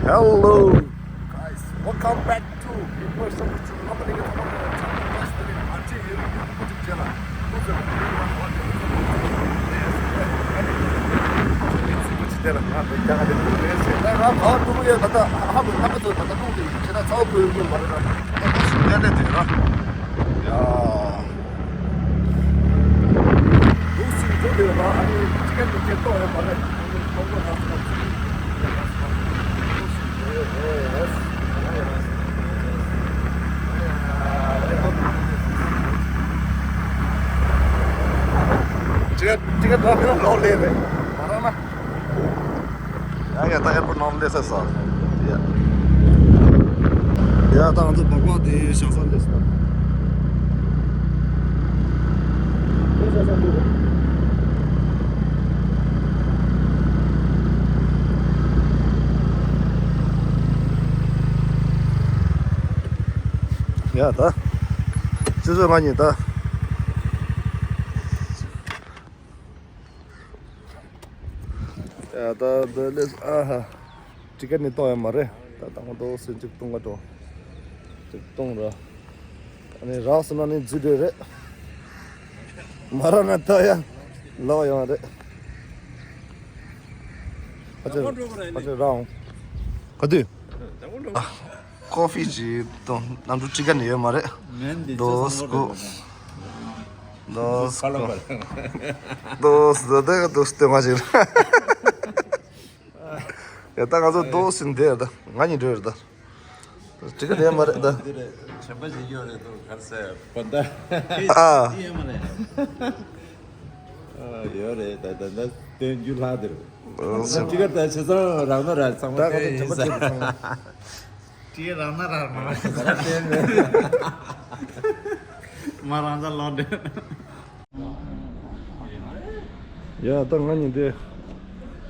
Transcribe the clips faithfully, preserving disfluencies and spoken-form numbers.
Hello, guys, welcome back to People Solution Company. ཅི་ག་ཅི་ག་འདྲ་ཕེ་ལོག་ལས་རེད། མ་ར་མ། ཡ་ཡ་ད་ཨེར་པོར་ནང་སླེབས་ས་སོ། ཡ་ཡ་ད་ང་ཚོ་སྦག་སྦག་དེ་བཞག་ས་སླེབས་སོ། ཡ་ད་ཅི་ཟེར་ང་གཉིས་ད། ཡ་ད་འདི་ལས་ཨ་ཧ། ཅི་ག་ནི་གཏོང་ཡ་མ་རེད། ད་དང་པོ་སུན་གཅིག་གཏོང་ག་འགྲོ། གཅིག་གཏོང་ར། ཨ་ནི་རག་སོང་ན་ནི་རྫུ་འཕྲུལ་རེད། མ་རག་ན་ད་ཡ་ལོག་ཡོང་རེད། ཕ་ཆེ་ཕ་ཆེ་རག་འོང་། ག་དུས། ཨ། ཀོ་ཧྥི་ཅིག་གཏོང་། གནམ་གྲུ་ཅི་ག་ནི་ཡོད་མ་རེད། མེན་འདི་དོ་ཚོ་སྐུ། བསམ་བློ་བཏང་། དོ་སྐུ། དོ་སྐུ་དེ་ག་དོ་སྐུ་དེ་མ་ཅིག་རེད། ཡ་ད་ང་ཚོ་དོ་སྐུ་འདི་ཡ་ད་ང་གཉིས་འགྲོ་ཡོད་ད། ཅི་ག་དེ་མ་རེད་ད། འདི་རེད། ཆམ་པ་བྱེད་རྒྱུ་རེད་འདུག་ག་རེ་ཟེར་པ་ད། ཨ། ཅི་ཡོད་མ་རེད། ཨ་ཡོད་རེད་ད་ད་ད་སྟོན་རྒྱུ་ལྷག་དེ་རེད། ཨ་ཅི་ག་ད་ཆེ་ཚང་རང་ན་ར་ཚང་མ་ད་ང་ཚོ་ཆམ་པ་བྱེད་ཚང་མ། ཅི་རང་ན་ར་མ་ར་ཚང་མ་ད་སྟོན་རེད། མ་རང་ཚ་ལོག་འདོད། ཡ་ད་ང་གཉིས་དེ་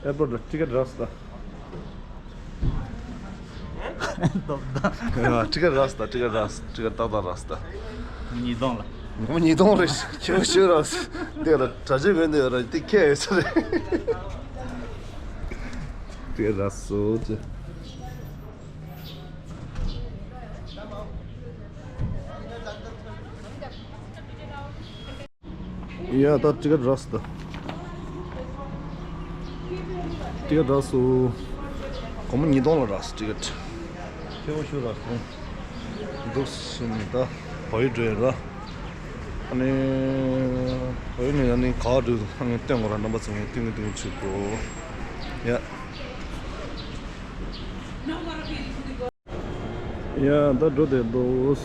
ཨེར་པོར་ཊི་ཀེ་ཊི་རག་སོང་ད། ཊི་ཀེ་ཊི་རག་སོང་ད། ཊི་ཀེ་ཊི་རག་སོང་། ཊི་ཀེ་ཊི་ཏག་ཏག་རག་སོང་ད། ཉིས་སྟོང་ལ། ངོ་མ་ཉིས་སྟོང་རེད། ཁྱོད་ཤོད་རག་སོང་། དེ་ལ་གྲྭ་ཆས་གོན་དེ་ར་དེ་ཁྱད་ཡོད་ས་རེད། ཊི་ཀེ་ཊི་རག་སོང་ཅི། ཡ་ད་ཊི་ཀེ་ཊི་རག་སོང་ད། ཊི་ཀེ་ཊི་རག་སོང་། སྒོར་མོ་ཉིས་སྟོང་ལ་རག་སོང་ཊི་ཀེ་ཊི། ཁྱེད་པོ་ཤོད་རག་སོང་། འདུག་སེ་ནི་ད་བལ་ཡུལ་འགྲོ་ཡ་ར། ཨ་ནི་བལ་ཡུལ་ནས་ཨ་ནི་ག་པར་འགྲོ་འདུག་ཨ་ནི་སྟོན་དགོས་ར། རྣམ་པ་ཚོ་ངས་སྟོན་གི་སྟོན་གི་བྱེད་དགོས། ཡ། ཡ་ད་འགྲོ་བསྡད་འདུག་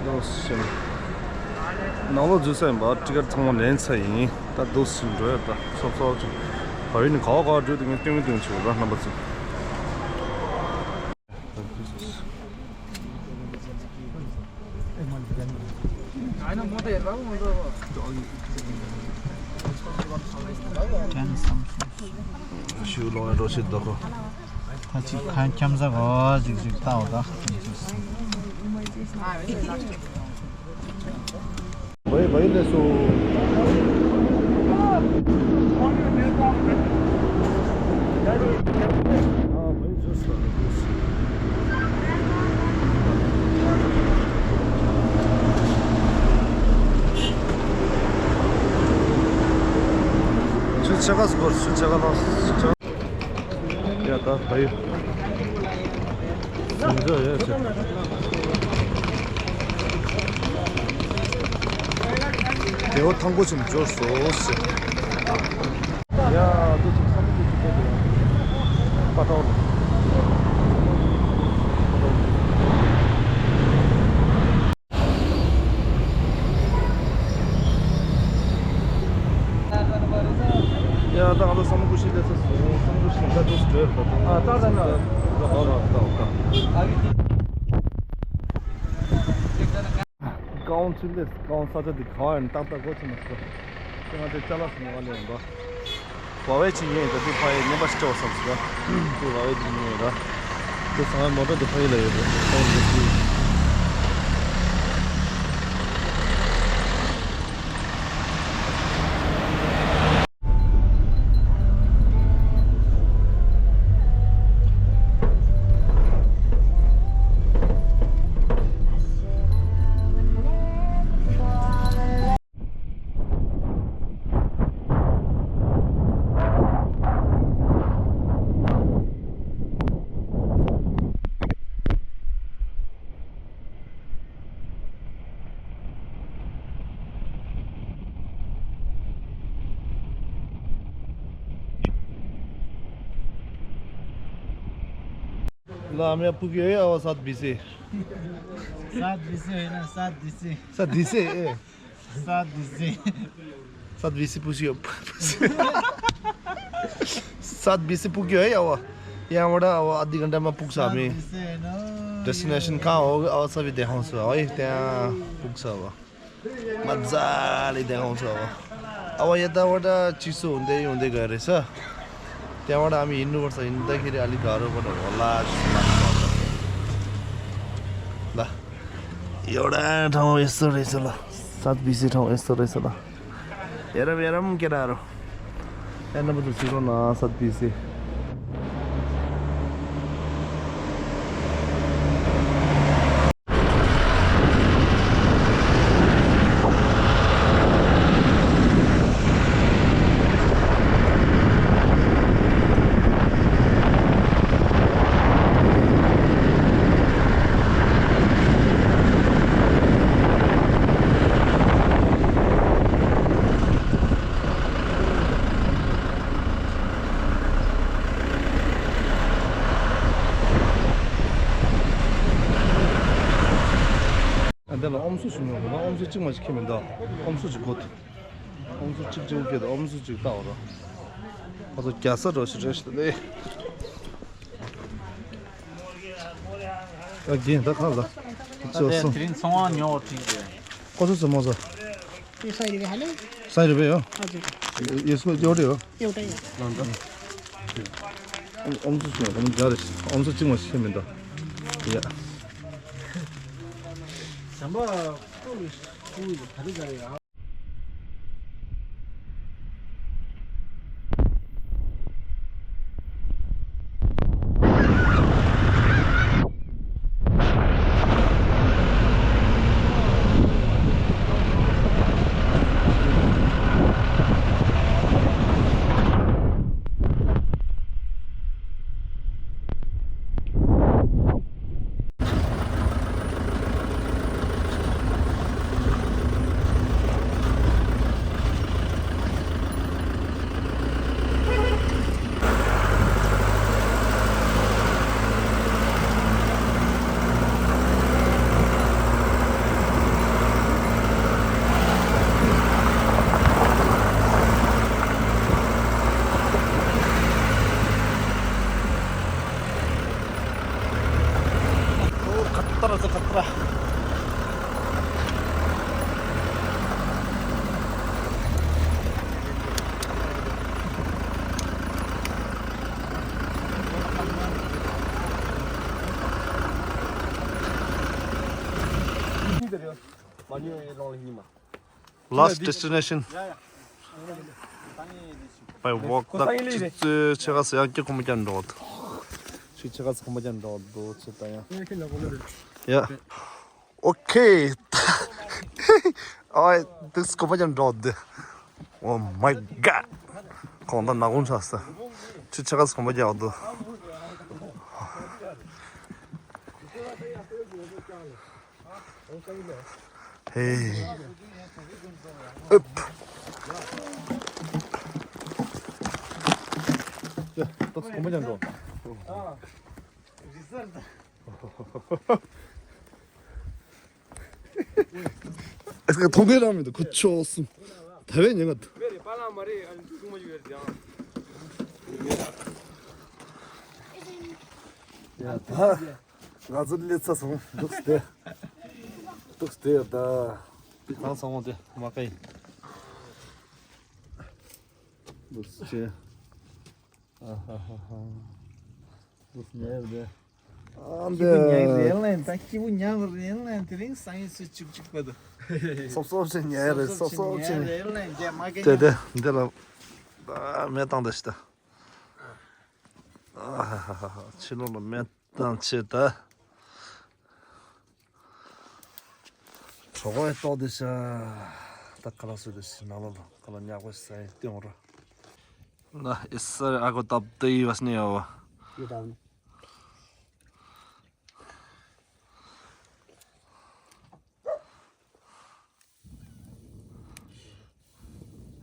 འདུག་སེ་ནང་ལོགས་འཛུལ་ས་ཡིན་པ། ཊི་ཀེ་ཊི་ཚང་མ་ལེན་ཚར་ཡིན། ད་འདུག་སེ་འགྲོ་ཡ་ད་སོབ་སོབ་ཅིག་བལ་ཡུལ་ནས་ག་པར་ག་པར་འགྲོ་འདུག་ངས་སྟོན་གི་སྟོན་གི་བྱེད་དགོས་ར། རྣམ་པ་ཚོ། ཤུ་ལོ་རོ་ཤི་དོ་ཁོ། ད་ཅིག་ཁ་འཁྱམ་ས་གོ་ཅིག་ཅིག་ལྟ་བ་ད། བའི་བའི་ལས་སོ། ཆུ་ཆེ་ག་སྐོར་ཆུ་ཆེ་ག་ལ། ཡ་ད་ད་ཡོད། སུན་ཇོ་ཡོད་ཟེར། རྒྱལ་བ་ཐང་པོ་ཆེན་འབྱོར་སོ་ཟེར། ཡ་འདི་ཚོ་བསམ་བློ་ཅིག་བཏང་དེ་པ་ཏའོ་ལ། ཡ་ད་ང་ཚོ་བསམ་ཁུ་ཤི་ལས་ས་སོང་། བསམ་ཁུ་ཤི་ད་དུ་སི་ཊེ་ཊི་ད་དུ། ཨ་ད་ད་ན། ད་ད་ད་ད། ཀའོན་ཆི་ལས་ཀའོན་ས་ཆ་འདི་ག་བ་ཡིན་ཏག་ཏག་གོ་ཆི་མ་སོ། ཁྱེད་ང་ཚོ་ཅ་ལག་སུ་ཉོ་བ་ལས་ཡིན་པ། བ་བའི་ཆི་ཡིན་ད་དུ་ཕ་ཡི་ཉན་པ་ཞིག་ཅོ་བསམ་སོ། དུ་བ་བའི་ཆི་ཉོ་ཡིན་ད། དུ་ཚང་མ་མོ་ཊ་དུ་ཕ་ཡི་ལ་ཡོད་པ་ཁོང་གི་ཆི། ལ་མེ་ཕུག་ཡོད་ཨ་བ་སད་བི་སི། སད་བི་སི་ཡོད་ན་སད་བི་སི། སད་བི་སི་ཨེ། སད་བི་སི། སད་བི་སི་ཕུག་ཡོད། སད་བི་སི་ཕུག་ཡོད་ཨ་བ། ཡང་བ་ད་ཨ་བ་ཨ་དི་གན་ད་མ་ཕུག་ས་མེ། ཌེ་སི་ཊི་ནེ་ཤན་ཁ་ཨོ་ཨ་བ་ས་བི་དེ་ཧོང་སུ་ཨོ་ཡེ་དེ་ཕུག་ས་བ། མ་ཛ་ལི་དེ་ཧོང་ས་བ། ཨ་བ་ཡེ་ད་བ་ད་ཅི་སུ་འདེ་ཡོང་འདེ་ག་རེ་ས། དེ་བ་ད་ཨ་མི་ཡིན་ནུ་བར་ས་ཡིན་ད་ཁི་རི་ཨ་ལི་ག་རོ་བ་ད་བ་ལ་ཤི་མ་ལ། ཡོ་ད་ཐང་ཨེ་སི་རེ་ས་ལ། སད་བི་སི་ཐང་ཨེ་སི་རེ་ས་ལ། ཡ་རམ་ཡ་རམ་ཀེ་ད་རོ། ཡ་ན་བ་ད་སི་རོ་ན་སད་བི་སི། ཨ་འདི་ལ་ཨོམ་སུ་ཞིག་ཉོ་དགོས་ན་ཨོམ་སུ་གཅིག་མ་ཞིག་ཁྱེར་མི་འདུག་ཨོམ་སུ་ཅིག་དགོས་འདུག་ཨོམ་སུ་གཅིག་ཅིག་ཁྱེར་འདུག་ཨོམ་སུ་ཅིག་ལྟ་བ་རོ། ཁོ་ཚོ་རྒྱ་ས་རོ་ཞིག་རེད་ཤི་ལེ། ཨ་རྒན་ད་ཁ་ལ། ཅོ་སོང་། དེ་རིང་ཚོང་བ་ཉོ་བ་ཁྲིད་དེ། ཁོ་ཚོ་ཚོ་མོ་ཚོ། ཡོད་ས་རེད་པས་ཧ་ལེ། ས་རེད་པས་ཡོ། ཨ་ཙི། ཡེ་སུ་ཡོད་རེད་ཡོ། ཡོད་རེད་ཡོ། ཨོམ་སུ་ཞིག་ཨོམ་རྒྱ་རེད། ཨོམ་སུ་གཅིག་མ་ཞིག་མི་འདུག་ཡ། བྱམས་པ་ཁོ་ལ་ཁུ་ཡི་ག་རེ་ག་རེ་ཡ། ཁ་ཏར་ཟེར་ཁ་ཏར། Last destination. By walk. ད་ཆུ་ཚོད་ཕྱེད་ཀ་ཙམ་ཡང་སྐྱེ་ཁོམ་རྒྱབ་འགྲོ་འདུག་ཆུ་ཚོད་ཕྱེད་ཀ་ཙམ་ཁོམ་རྒྱབ་འགྲོ་འདུག་ཆུ་ད་ཡང་། ཡ། Okay. ཨོའི། འདུག་སེ་ཁོམ་རྒྱབ་འགྲོ་འདུག Oh my god. ཁོང་ད་ནག་ཁུང་ཆགས་སོང་། ཆུ་ཚོད་ཕྱེད་ཀ་ཙམ་ཁོམ་རྒྱབ་འདུག་ཧེ། ཨུབ། ཡ། ཏོག་ཙམ་གོམ་པ་རྒྱག་འགྲོ། ཨེ་ཀ་མཐོང་གི་རང་མི་འདུག་ཁུ་ཆོ་གསུམ། ད་བས་ཉེན་ཁ་འདུག་མེ་རེ་པ་ལ་མ་རེ་ཨ་ནི་ཐུག་མ་ཡོད་ཡ། ཡ་ད། ང་ཚོ་སླེབས་ཚར་སོང་། འདུག་སྟེ། འདུག་སྟེ་ད། དེ་གང་སོང་དེ་མ་ཀའི། འདུག་སེ། ཨ་ཧ་ཧ་ཧ། འདུག་སེ་ཉལ་དེ། ཨ་སྐྱིད་པོ་ཉལ་རེད་ལན། ད་སྐྱིད་པོ་ཉལ་རེད་ལན། དེ་རིང་སང་ཉིན་སུ་བཅུག་བཅུག་པ་དུ། སོབ་སོབ་ཅིག་ཉལ་རེད། སོབ་སོབ་ཅིག་ཉལ་རེད་ལན། རྒྱ་མ་ཀའི་དེ་དེ་འདི་ལ་མེ་བཏང་དེ་ཤི་ད། ཨ་ཧ་ཧ་ཧ། ཕྱི་ལོགས་ལ་མེ་བཏང་ཆེ་ད། གྲོགས་པོའི་ལྟོགས་དེ་ཤ། ད་ཁ་ལག་སུ་དེ་ཤི་ནང་ལོགས་ལ་ཁ་ལག་ཉག་པོ་ཟ་ཡི་སྟེང་ར། ལ་ཨི་སར་ཨ་གོ་ཏབ་དེ་ཡི་བ་སི་ནི་ཡོ་བ།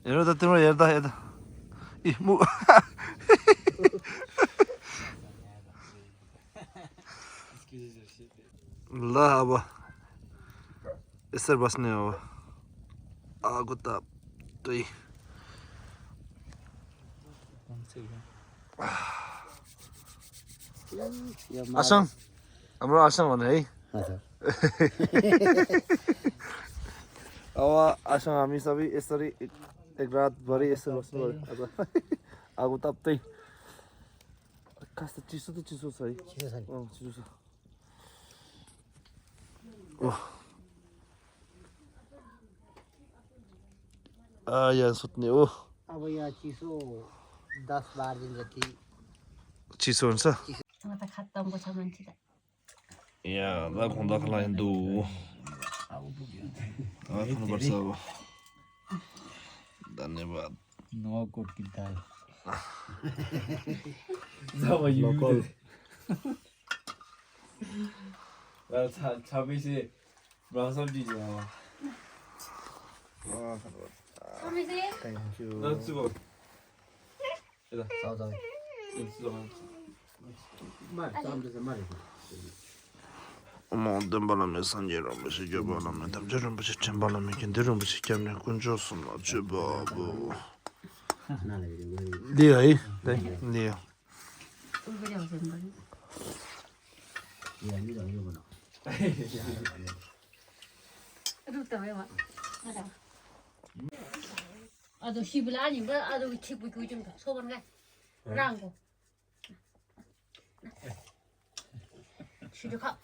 ཡར་ད་ཏིང་ར་ཡར་ད་ཡར་ད། ཨི་མུ། ལ་ཨ་བ། ཨེ་སར་བ་སི་ནེ་ཨ་བ། ཨ་གོ་ཏ་ཏུའི། ཨ་ཤང་། ཨ་མ་ཨ་ཤང་བ་ནེ། ཨ་བ་ཨ་ཤང་ཨ་མི་ས་བི་ཨེ་སར་ཨེག་རཱད་བ་རི་ཨེ་སར་བ་སི་ནེ་ཨ་གོ་ཏ་ཏུའི། ཁ་ས་ཅི་སུ་ཏུ་ཅི་སུ་ས་ཡི། ཅི་སུ་ས་ཡི། ཨ་ཅི་སུ་ས། ཨོ། ཨ་ཡ་སུད་ནི་ཨོ། अब यहाँ चिसो दस बार दिन जति चिसो हुन्छ। म त खत्तमको छ मान्छे त। ཡ་ད་ཁོང་ད་ཁ་ལ་ཡིན་འདུག་ཨ་ཁོང་བར་ས་བ། ད་ནེ་བ། नौ कोट की दाल। ལོ་ཀོལ། ང་ཚ་ཚ་མི་སེ་རང་བསམ་གྱིས་བྱས་པ། Thank you. ང་ཚོ་ཚ་ཚ། མ་ཙམ་དུ་ཟ་མ་རེད། ཨོ་མ་སྟོན་པ་བླ་མེད་སངས་རྒྱས་རིན་པོ་ཆེ། སྐྱོབ་པ་བླ་མེད་ཐམས་ཅད་རིན་པོ་ཆེ། མཁྱེན་པ་བླ་མེད་དགེ་འདུན་རིན་པོ་ཆེ། སྐྱབས་གནས་དཀོན་མཆོག་གསུམ་ལ་མཆོད་པ་འབུལ། འདི་ཡ་ཡི་འདི་ཡ། ཨ་ཏོ་ཤི་བུ་ལ་ཉིན་པ་ཨ་ཏོ་ཁྱི་བུ་ཁྱུ་ཅུང་ཚོ་བར་ང་རང་གོ་ཤི་དུ་ཁ།